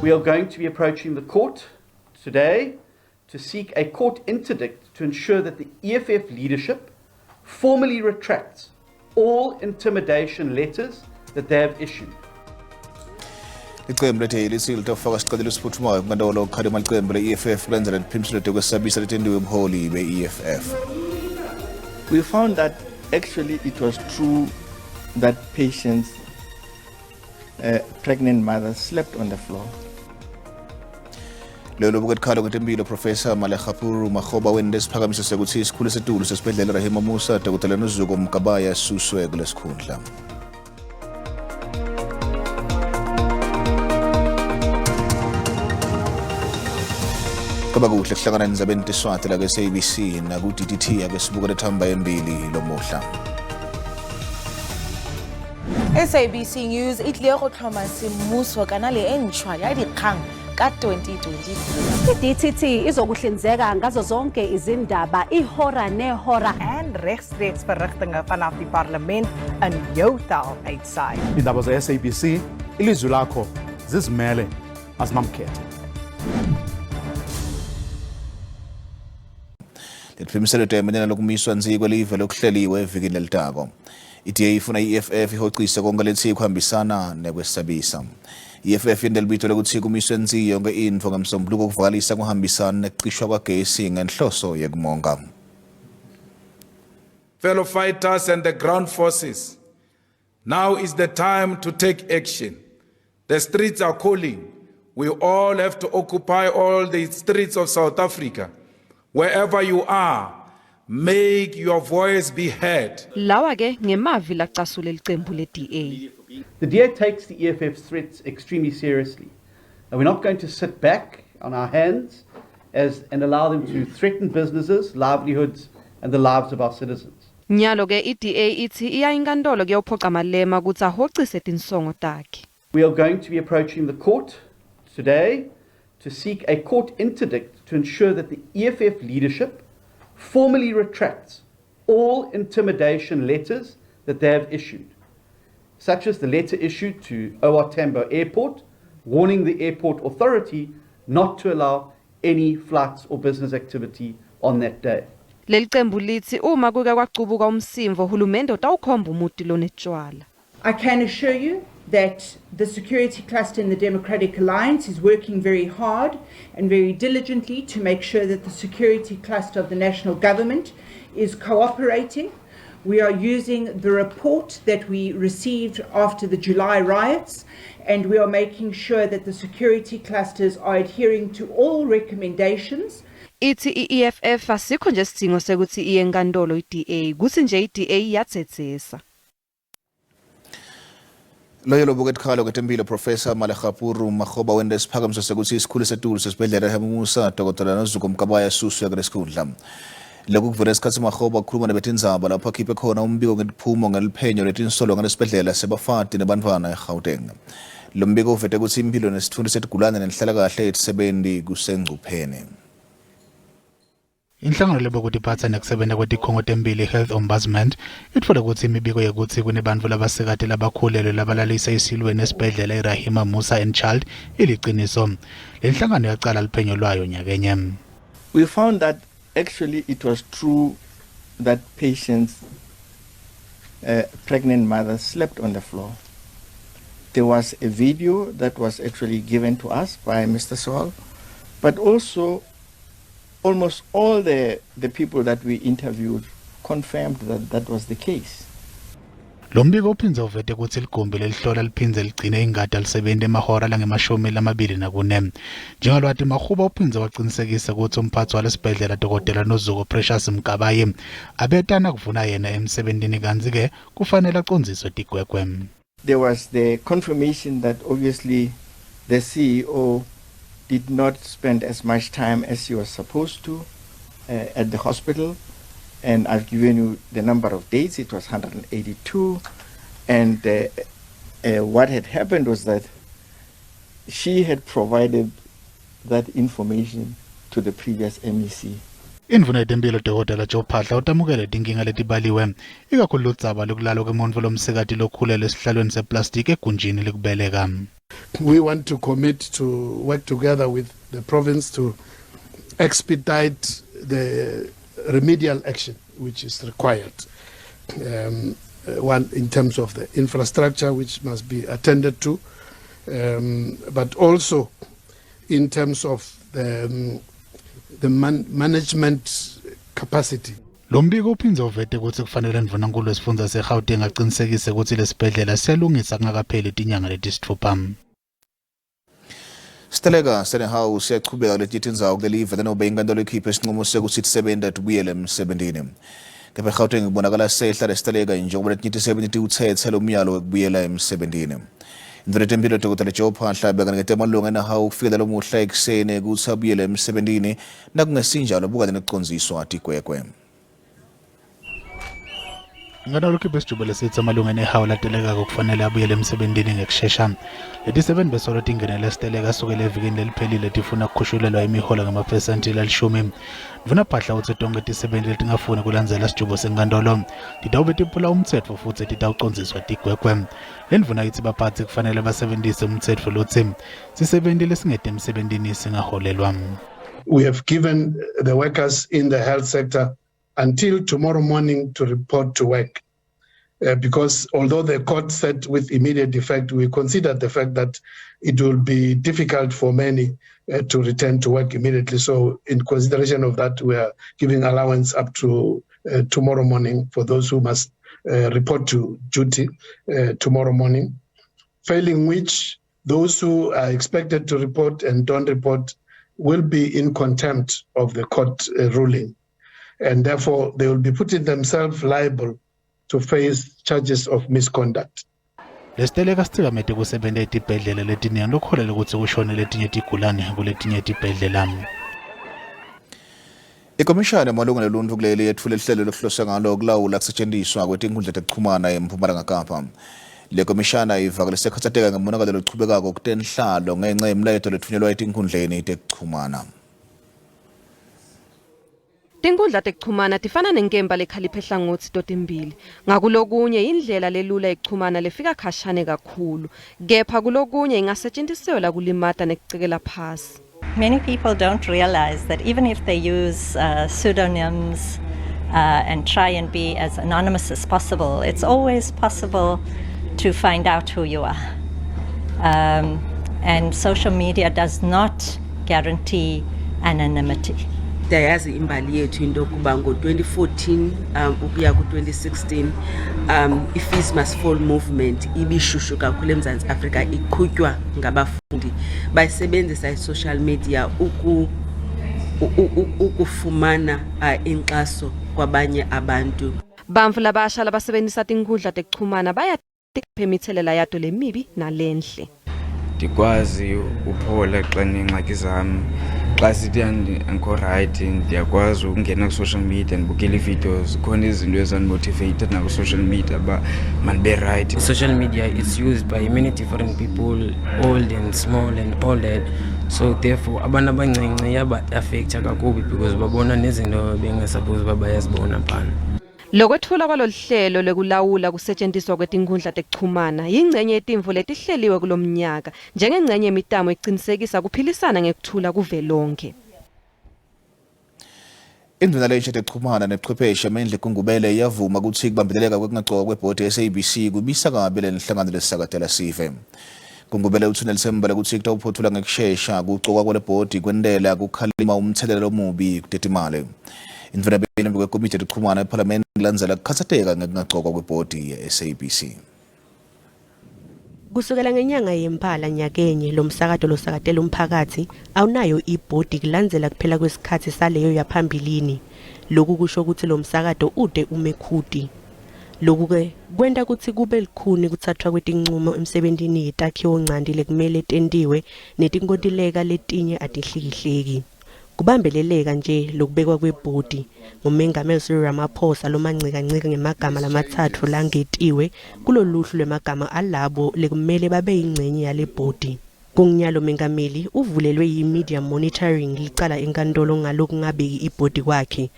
We are going to be approaching the court today to seek a court interdict to ensure that the EFF leadership formally retracts all intimidation letters that they have issued. Licembu le-DA litsi litawufaka sicelo lesiphuthumayo kunkantolo ukukhalima licembu le-EFF kulandzela liphimiselo tekwesabisa letentiwe buholi be-EFF. We found that actually it was true that patients, pregnant mothers, slept on the floor. Lelo buketikhala kwetempilo Professor Malegapuru Makgoba wente siphakamiso sekuthi isikhulu setulu sesibhedlela Rahima Moosa Dr. Nozuko Mkabayi asuswe kulesikhundla. Kwaba kuhle kuhlangana endzabeni teSwati la ke-SABC naku-DTT ake sibuke lethamba embili lomuhla. SABC News e tlile go tlhoma semmuso kanale e ntšhwa ya dikgang ka 2023. I-DTT izokuhlinzeka ngazo zonke izindaba ihora nehora. En regstreeks verrigtinge vanaf die parlement in jou taal uitsaai. Indaba ze-SABC, ilizwi lakho, zizimele, azinamkhethe. Leliphimiselo temenela lokumiswa nsi kwelive lokuhleliwe evikini lelitako. I-DA ifuna i-EFF ihocise konke lethi kuhambisana nekwesabisa. I-EFF yente libito lokuthi kumiswe nsi yonke intfo ngemsombuluko kuvakalisa kuhambisana nekucishwa kwagesi ngenhloso yekumonga. Fellow fighters and the ground forces, now is the time to take action. The streets are calling. We all have to occupy all the streets of South Africa. Wherever you are, make your voice be heard. Lawa ke ngemavi lacasule licembu le-DA. The DA takes the EFF's threats extremely seriously. And we're not going to sit back on our hands and allow them to threaten businesses, livelihoods, and the lives of our citizens. Nyalo ke i-DA ithi iya inkantolo kuyophoca Malema kutsi ahocise tinsongo takhe. We are going to be approaching the court today to seek a court interdict to ensure that the EFF leadership formally retracts all intimidation letters that they have issued, such as the letter issued to OR Tambo Airport, warning the airport authority not to allow any flights or business activity on that day. Leli cembu lithi uma kuke kwacubuka umsimvo hulumende utawukhomba umuti lonetshwala. I can assure you that the security cluster in the Democratic Alliance is working very hard and very diligently to make sure that the security cluster of the national government is cooperating. We are using the report that we received after the July riots, and we are making sure that the security clusters are adhering to all recommendations. Ithi i-EFF asikho nje isidingo sekuthi iye enkantolo i-DA, kuthi nje i-DA iyathethesa. Loyo lobuketikhala kwetempilo Professor Malegapuru Makgoba wente siphakamiso sekuthi isikhulu setulu sesibhedlela Rahima Moosa Dr. Nozuko Mkabayi asuswe kulesikhundla. Lokhu kuvela esikhathi Makgoba akhuluma nebetindzaba lapho akhiphe khona umbiko ngetiphumo ngeliphenyo letinsolo ngalesibhedlela sebafati nebantfwana eGauteng. Lo mbiko uvete kutsi imphilo nesitfunti setigulane nenhlalakahle yetisebenti kusengcupheni. Inhlangano lebokutiphatsa nekusebenta kwetikhungo tembili Health Ombudsman itfole kutsi imibiko yekutsi kunebantfu labasikati labakhulelwe labalalisa esilweni esibhedlela iRahima Moosa and Child iliciniso. Le nhlangano yacala liphenyo lwayo nyakenye. We found that actually it was true that patients, pregnant mothers, slept on the floor. There was a video that was actually given to us by Mr. Sewell, but also almost all the people that we interviewed confirmed that that was the case. Lo mbiko uphindze uvete kutsi ligumbi lelihlola liphindze ligcine ingadi alisebenti emahora langema-24. Njengalwati Makgoba uphindze wacinisekisa kutsi umphatsi walesibhedlela Dr. Nozuko Precious Mkabayi abetana kuvuna yena emsebentini kantsi-ke kufanele acondziswe tigwegwe. There was the confirmation that obviously the CEO did not spend as much time as he was supposed to at the hospital. And I've given you the number of dates, it was 182. And what had happened was that she had provided that information to the previous MEC. Indvuna yetempilo Dr. Joe Phaahla utamukele tinkinga letibaliwe ikakhulu ludzaba lokulalwa kwemuntfu lomsikati lokhulelwe esihlalweni seplastiki egunjini lekubeleka. We want to commit to work together with the province to expedite the remedial action which is required. One, in terms of the infrastructure which must be attended to, but also in terms of the management capacity. Lo mbiko uphindze uvete kutsi kufanele Ndvunankulu wesifundza seGauteng aqinisekise kutsi lesibhedlela siyalungisa kungakapheli tinyanga letisitfupha. Siteleka seNehawu siyachubeka kuletinye tindzawo kulelive nanobe inkantolo ikhiphe isinqumo sekuthi tisebenti atibuyele emsebentini. Kepha eGauteng kubonakala sehla lesiteleka njengoba letinye tisebenti tiwutsetse lo myalo wekubuyela emsebentini. Indvuna yetemphilo Dr. Joe Phaahla bekanikete emalunga eNehawu kufikela lomuhla ekuseni kutsi abuyele emsebentini nakungesinjalo bukane nekucondziswa tigwegwe. Inkantolo ikhiphe isijubo lesitsi amalunga eNehawu latelekako kufanele abuyele emsebentini ngekushesha. Letisebenti besolo tingenele siteleka sukela evikini leliphelile tifuna kukhushulelwa imiholo ngemaphesenti lalishumi. Ndvuna Phaahla utsi tonkhe tisebenti letingafuni kulandzela sijubo senkantolo titawube tiphula umtsetfo futsi titawucondziswa tigwegwe. Le ndvuna itsi baphatsi kufanele basebentise umtsetfo lotsi sisebenti lesingete emsebentini singaholelwa. We have given the workers in the health sector until tomorrow morning to report to work. Because although the court said with immediate effect, we considered the fact that it will be difficult for many to return to work immediately. So, in consideration of that, we are giving allowance up to tomorrow morning for those who must report to duty tomorrow morning. Failing which, those who are expected to report and don't report will be in contempt of the court ruling. And therefore, they will be putting themselves liable to face charges of misconduct. Lesiteleka sithikamete kusebenta etibhedlela letiningi lokuholela kutsi kushone letinye tigulane kuletinye tibhedlela. Ikomishana yemalungelo eluntfu kuleli yetfule lihlelo lokuhloswe ngalo kulawula kusetjentiswa kwetinkhundla tekuchumana eMpumalanga Kapa. Le komishana ivakalise kukhatsateka ngemonakalo lochubekako kutenhlalo ngenca yemilayeto letfunyelwa etinkhundleni tekuchumana. Tinkundla tekuchumana tifana nenkemba lekhalipha ehlangothi totimbili. Ngakulokunye indlela lelula yekuchumana lefika khashane kakhulu. Kepha kulokunye ingasetshentiselwa kulimata nekucekela phasi. Many people don't realize that even if they use pseudonyms and try and be as anonymous as possible, it's always possible to find out who you are. And social media does not guarantee anonymity. Ndiyayazi imbali yethu into yokuba ngo-2014 ukuya ku-2016 i-Fees Must Fall movement ibishushu kakhulu eMzantsi Afrika, iqhutywa ngabafundi bayisebenzisa i-social media ukufumana inkxaso kwabanye abantu. Bantfu labasha labasebenzisa tinkhundla tekuchumana bayatipha imithelela yato lemibi nalenhle. Ndikwazi uphola xa neengxaki zam, xa sithi andikho right, ndiyakwazi ukungena kwi-social media ndibukele ii-videos. Zikhona izinto ezandimotiveyitha nakwi-social media uba mandibe right. Social media is used by many different people, old and small and all that. So therefore abantu abancinci iyaba-affecta kakubi because babona nezinto bengasupposed uba bayazibona phana. Lokwetfulwa kwalolu hlelo lekulawula kusetjentiswa kwetinkhundla tekuchumana yingcenye yetimvo letihleliwe kulomnyaka njengengcenye yemitamo ecinisekisa kuphilisana ngekuthula kuvelonke. Indvuna lensha tekuchumana nebuchwepheshe Mondli Gungubele iyavuma kutsi kubambeleleka kwekungagcokwa kwebhodi ye-SABC kubisa kabi lenhlangano lesisakatela sive. Gungubele utsi unelitsemba lekutsi kutawuphothulwa ngekushesha kugcokwa kwale bhodi kwentela kukhalima umtselela lomubi kutetimali. Indvuna beyile kwekomiti yetekuchumana ephalamende kulandzela kukhatsateka ngekungagcokwa kwebhodi ye-SABC. Kusukela ngenyanga yeMphala nyakenye, lo msakato losakatela umphakathi awunayo ibhodi kulandzela kuphela kwesikhathi saleyo yaphambilini. Lokhu kusho ukuthi lo msakato ude umekhuti. Lokhu-ke kwenta kutsi kube lukhuni kuthathwa kwetincumo emsebentini yetakhiwo-ncanti lekumele tentiwe netinkontileka letinye atihlikihleki. Kubambeleleka nje lokubekwa kwebhodi nguMengameli Cyril Ramaphosa lomancikancika ngemagama lamatsatfu langetiwe kuloluhlu lwemagama alabo lekumele babe yingcenye yale bhodi. Kunginyalo Mengameli uvulelwe yi-Media Monitoring licala enkantolo ngalokungabeki ibhodi kwakhe.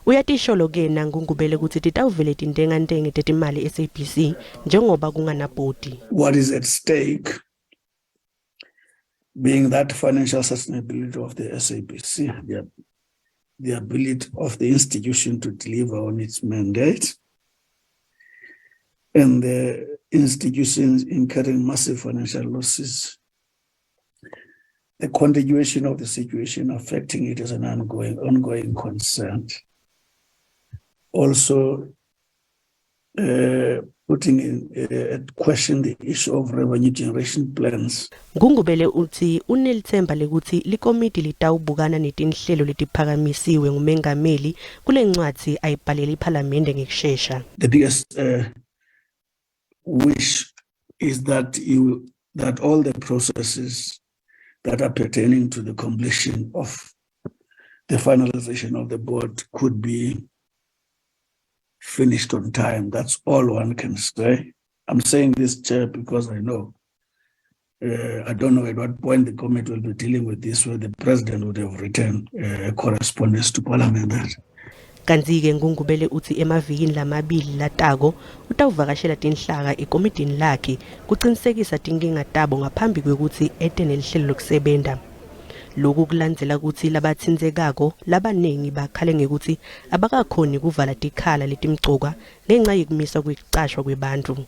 Uyatisholo-ke nanguNgubele kutsi titawuvele tintengantenge tetimali SABC njengoba kunganabhodi. What is at stake Being that financial sustainability of the SABC, the ability of the institution to deliver on its mandate, and the institutions incurring massive financial losses. The continuation of the situation affecting it is an ongoing concern. Also, putting in at question the issue of revenue generation plans. Gungubele uthi unelithemba lekuthi likomiti litawubukana netinhlelo letiphakamisiwe ngumengameli kule ncwadi ayibhalele iphalamende ngekushesha. The biggest wish is that all the processes that are pertaining to the completion of the finalization of the board could be finished on time. That's all one can say. I'm saying this, Chair, because I know. I don't know at what point the committee will be dealing with this, where the president would have written correspondence to Parliament. That. Kanti-ke Gungubele uthi emavikini lamabili latako utawuvakashela tinhlaka ekomidini lakhe kucinisekisa tinkinga tabo ngaphambi kwekutsi ete nelihlelo lokusebenta. Lokhu kulandzela kutsi labatsintsekako labaningi bakhale ngekutsi abakakhoni kuvala tikhala letimcoka ngenca yekumiswa kwekucashwa kwebantfu.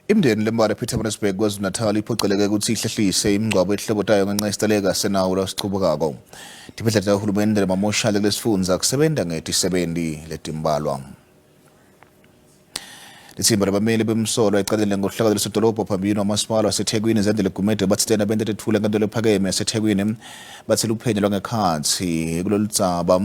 Imindeni lembalwa ePietermaritzburg KwaZulu-Natal iphoceleke ukuthi ihlehlise imingcwabo yetihlobo tayo ngenxa yesiteleka senawo lasichubekako. Tibhedlela tahulumende nemamoshali kulesifundza kusebenta ngetisebenti letimbalwa. Litsimba labameli bemsolwa ecaleni lenkohlakalo lesedolobha phambili wamasipala waseThekwini Zandile Gumede batsi tena bente tetfula enkantolo ephakeme yaseThekwini batsi luphenyo lwangekhatsi kuloludzaba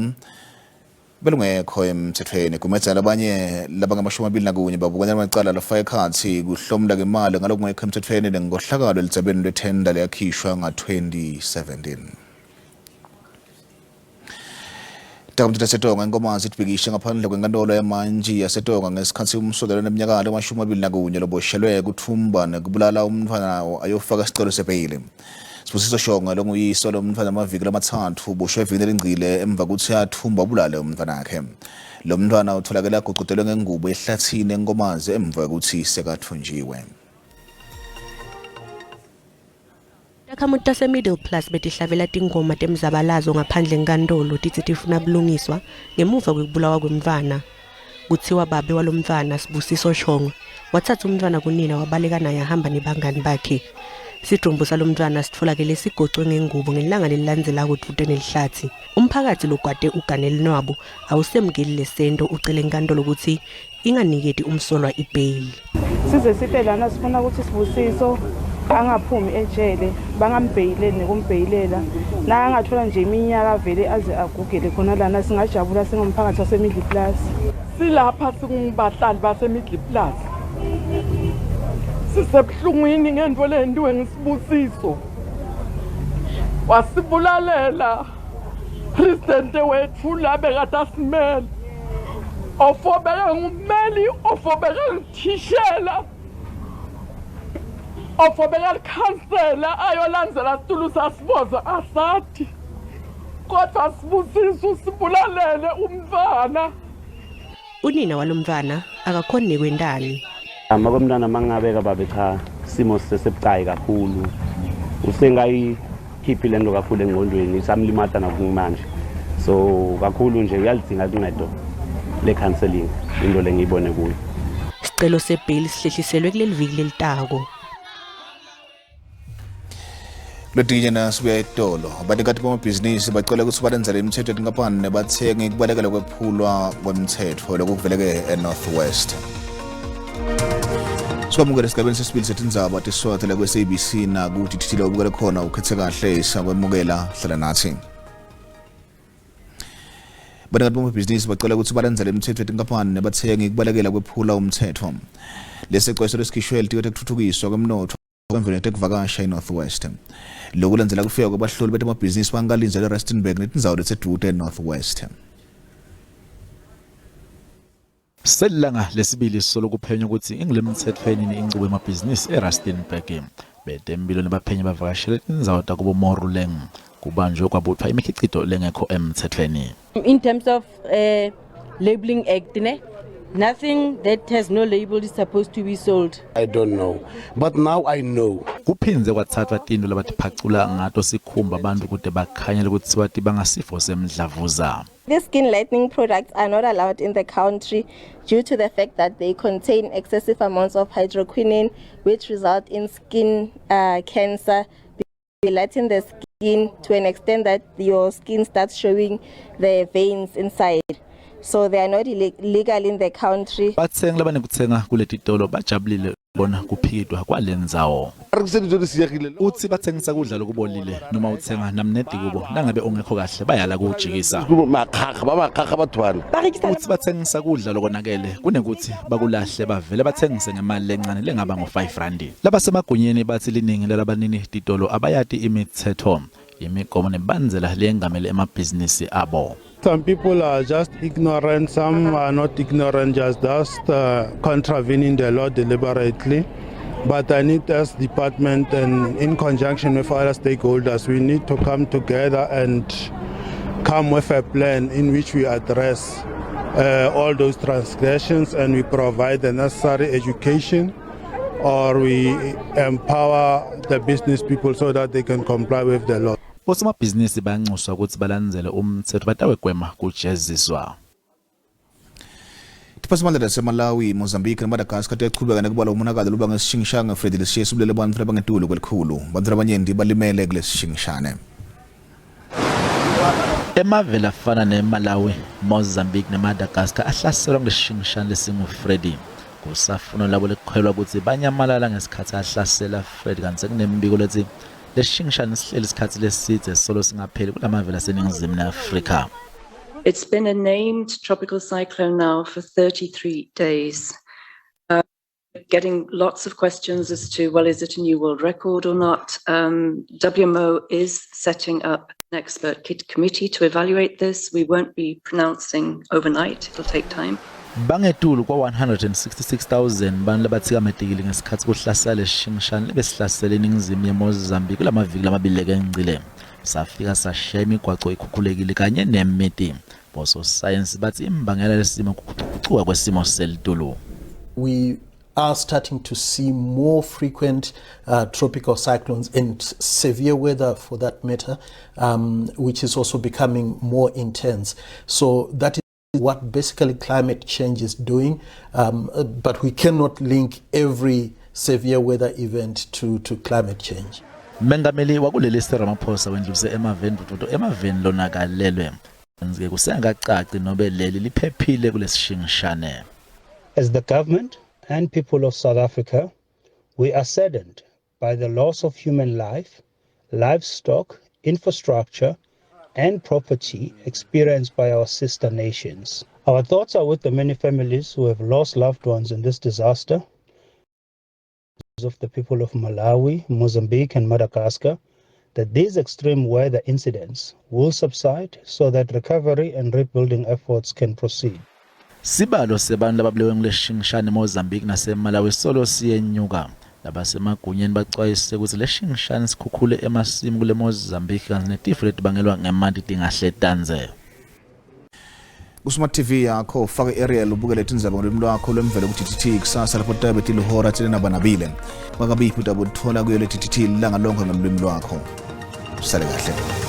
belungekho emthethweni. Gumede nalabanye labangama-21 babukana namacala lafaka ekhatsi kuhlomula ngemali ngalokungekho emthethweni nenkohlakalo elidzabeni lwethenda leyakhishwa nga-2017. Takhamuti taseTonga eNkomazi itibhikishe ngaphandle kwenkantolo yamantshi yaseTonga ngesikhatsi umsolwa loneminyaka lengu-21 loboshelwe kutfumba nekubulala umntfwana ayofaka sicelo sebheyili. Sibusiso Shongwe longuyise lomntfwana amaviki lamathathu uboshwe evikini lelingcile emva kutsi athumba abulale umntfwanakhe. Lo mntfwana utholakele agocotelwe ngengubo ehlathini eNkomazi emva kwekutsi sekathunjiwe. Takhamuti tase-Middle Plus betihlabela tingoma temzabalazo ngaphandle enkantolo titsi tifuna bulungiswa ngemuva kwekubulawa kwemntfwana. Kutsiwa babe walomntfwana Sibusiso Shongwe wathatha umntfwana kunina wabaleka naye ahamba nebangani bakhe. Sidumbu salomntfwana sitfolakele sigocwe ngengubo ngelanga lelilandzelako dvute nelihlathi. Umphakathi logwade ugane linwabo awusemukeli lesento ucele enkantolo kutsi inganiketi umsolwa ibheyili. Size site lana sifuna ukuthi Sibusiso angaphumi ejele, bangambheyileli nekumbheyilela. Na angathola nje iminyaka vele aze agugele khona lana singajabula singumphakathi waseMiddle Plus. Silapha singubahlali baseMiddle Plus. Sisebuhlungwini ngento lentiwe nguSibusiso. Wasibulalela president wethu la bekade asimele. Ofobeka ngummeli, ofobeka nguthishela, ofobeka likhansela ayolandzela situlu sasiboza asathi. Kodwa Sibusiso usibulalele umntwana. Unina walomntwana akakhoni nekwentani. Ama komntwana mangabe babe cha simo sesebucayi kakhulu. Usengayikhiphi lento kakhulu engqondweni isamlimata nakumanje. So kakhulu nje uyalidzinga kuncedo le counseling into lengiyibone kuyo. Sicelo sebheyili sihlehliselwe kuleli viki lelitako. Letinye nasibuya etolo banikati bamabhizinisi bacela kutsi balandzele imithetho yetinkampani nebathengi kubalekela kwephulwa kwemthetho lokhu kuveleke eNorth West. Sikwamukele esigabeni sesibili setindzaba tiswati la kwe-SABC nakuthi thithile ubukele khona ukhethe kahle sakwemukela hlala nathi. Banikati bamabhizinisi bacela kutsi balandzele imithetho yetinkampani nebathengi kubalekela kwephula umthetho. Lesicwayiso lesikhishwe litiko tekutfutfukiswa kwemnotfo kwemvelo netekuvakasha eNorth West. Lokhu kulandzela kufika kwabahloli betemabhizinisi bangalindzele eRustenburg netindzawo letisedvute eNorth West. Selilanga lesibili solo kuphenywa kutsi ingulemtsetfweni inchubo yemabhizinisi eRustenburg. Betempilo nebaphenyi bavakashele tindzawo takubo Moruleng kubanjwe kwabuthwa imikhicito lengekho emtsetfweni. In terms of Labeling Act ne Nothing that has no label is supposed to be sold. I don't know, but now I know. Kuphindze kwathathwa tinto labatiphacula ngato sikhumba abantu kute bakhanyele kutsiwa tibangasifo semdlavuza. These skin lightening products are not allowed in the country due to the fact that they contain excessive amounts of hydroquinone, which result in skin cancer. They lighten the skin to an extent that your skin starts showing the veins inside. So they are not legal in the country. Bathengi labanekuthenga kuleti tolo bajabulile bona kuphikidwa kwalendzawo. Uthi bathengisa kudla lokubolile noma uthenga namnedi kubo nangabe ungekho kahle bayala kuwujikisa. Uthi bathengisa kudla lokonakele kunekuthi bakulahle bavele bathengise ngemali lencane lengaba ngo-5 randi. Labasemagunyeni bathi liningi lalabanini titolo abayati imithetho, imigomo nebandzela leyengamele emabhizinisi abo. Some people are just ignorant, some are not ignorant, just contravening the law deliberately. But I need as department and in conjunction with other stakeholders, we need to come together and come with a plan in which we address all those transgressions and we provide the necessary education, or we empower the business people so that they can comply with the law. Bosomabhizinisi bayanxuswa ukuthi balandzele umthetho batawegwema kujeziswa. Tiphathimandla taseMalawi, Mozambique neMadagascar tiyachubeka nekubala umonakalo loba ngesishingishane Freddy lesishiye sibulele bantfu labangetulu kwelikhulu. Bantfu labanyenti balimele kulesishingishane. Emave afana neMalawi, Mozambique neMadagascar ahlaselwa ngesishingishane lesingu-Freddy. Kusafuna labo lekukholelwa ukuthi banyamalala ngesikhathi ahlasela Freddy, kanti sekunembiko lethi lesishingishane sihleli isikhathi leside solo singapheli kulamave aseNingizimu neAfrika. It's been a named tropical cyclone now for 33 days. Getting lots of questions as to, well, is it a new world record or not? WMO is setting up an expert committee to evaluate this. We won't be pronouncing overnight, it'll take time. Bangetulu kwa-166,000 bantu labathikametekile ngesikhathi kuhlasela lesishingishane lebesihlasele eningizimu yeMozambique kulamaviki lamabili lekengcile. Safika sashiya imigwaco ikhukhulekile kanye nemiti. Bososayensi bathi imbangela lesimo kuguquka kwesimo selitulu. We are starting to see more frequent tropical cyclones and severe weather for that matter, which is also becoming more intense. So that is what basically climate change is doing, but we cannot link every severe weather event to climate change. Mengameli wakuleli Cyril Ramaphosa wendlulise emaveni nduduzo emaveni lonakalelwe. Nzike kusengakacaci nobe leli liphephile kulesishingishane. As the government and people of South Africa, we are saddened by the loss of human life, livestock, infrastructure, and property experienced by our sister nations. Our thoughts are with the many families who have lost loved ones in this disaster, of the people of Malawi, Mozambique, and Madagascar, that these extreme weather incidents will subside so that recovery and rebuilding efforts can proceed. Sibalo sebantu lababulewe nguleshingishane eMozambique naseMalawi solo siyenyuka. Labasemagunyeni baxwayise ukuthi leshingishane sikhukhule emasimu kule Mozambique kanti netifo letibangelwa ngemanti tingahle tandze. Ku-smart TV yakho ufake aerial ubukele tindzaba ngolwimi lwakho lwemvelo ku-DTT kusasa lapho tabe tilihora 9:02. Kwakabiphi utabuthola kuyo le DTT ilanga lonke ngolwimi lwakho. Sale kahle.